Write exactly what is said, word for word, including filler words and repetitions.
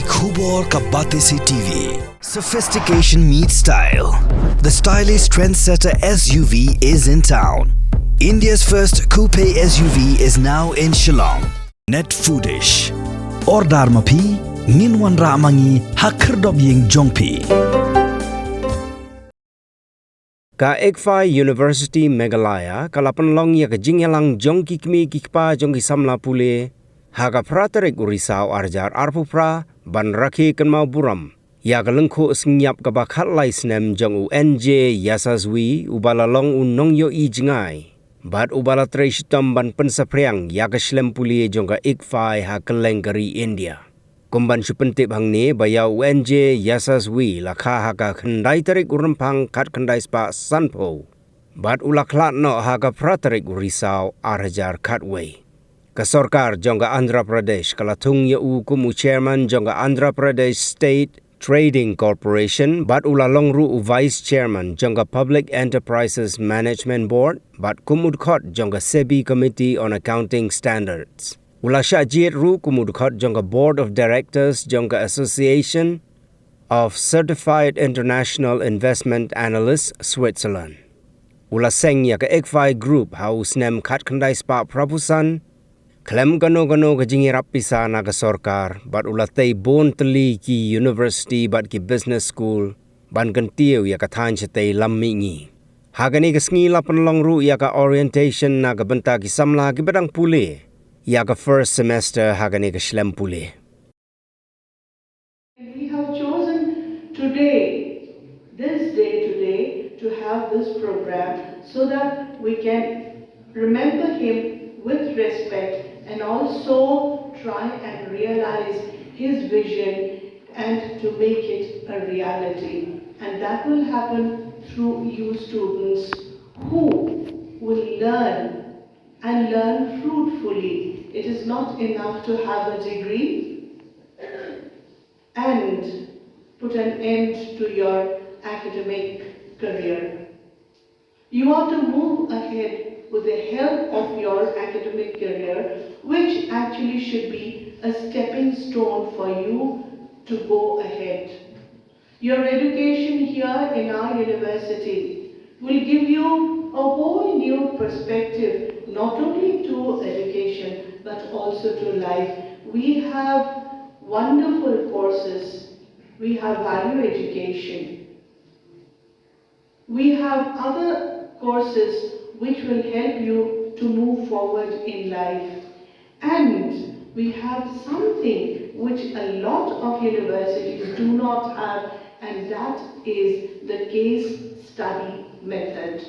Khubor ka Batesi T V. Sophistication meets style. The stylish trendsetter S U V is in town. India's first coupe S U V is now in Shillong. Net Foodish. Order ma phi, ngin wanrah ma ngi ha khyrdop ïing jong phi. Ka ICFAI University Meghalaya ka la pynlong ïa ka jingïalang jong ki kmie ki kpa jong ki samla pule ha ka phra tarik u Risaw ar hajar arphew phra ban rakhe kynmaw burom ïa ka lyngkhuh sngi ïap kaba khatlai snem jong u N J Yasaswi uba la long u nongïohi jngai bad uba la trei shitom ban pynsaphriang ïa ka shlem pule jong ka ICFAI ha kylleng ka ri India. Kum ban shu pyntip hangne ba ïa u N J Yasaswi la kha ha ka khyndai tarik u Rymphang khatkhyndai spah sanphew bad u la khlad noh ha ka phra tarik u Risaw ar hajar khatwei. Ka sorkar jong ka Andhra Pradesh ka la thung ïa u kum u chairman jong ka Andhra Pradesh State Trading Corporation bad u la long ruh u vice chairman jong ka Public Enterprises Management Board bad kum u dkhot jong ka SEBI Committee on Accounting Standards. U la shah jied ruh kum u dkhot jong ka Board of Directors jong ka Association of Certified International Investment Analysts, Switzerland. U la seng ïa ka ICFAI Group ha u snem khatkhyndai spah phraphew san khlem kano kano ka jingïarap pisa na ka sorkar bad u la tei bun tylli ki university bad ki business school ban kyntiew ïa ka thaiñ shatei lam mihngi. Ha kane ka sngi la pynlong ruh ïa ka orientation na ka bynta ki samla kiba dang pule ïa ka first semester ha kane ka shlem pule. We have chosen today, this day today, to have this program so that we can remember him with respect and also try and realize his vision and to make it a reality. And that will happen through you students who will learn and learn fruitfully. It is not enough to have a degree and put an end to your academic career. You are to move ahead with the help of your academic career, which actually should be a stepping stone for you to go ahead. Your education here in our university will give you a whole new perspective, not only to education, but also to life. We have wonderful courses. We have value education. We have other courses which will help you to move forward in life. And we have something which a lot of universities do not have, and that is the case study method.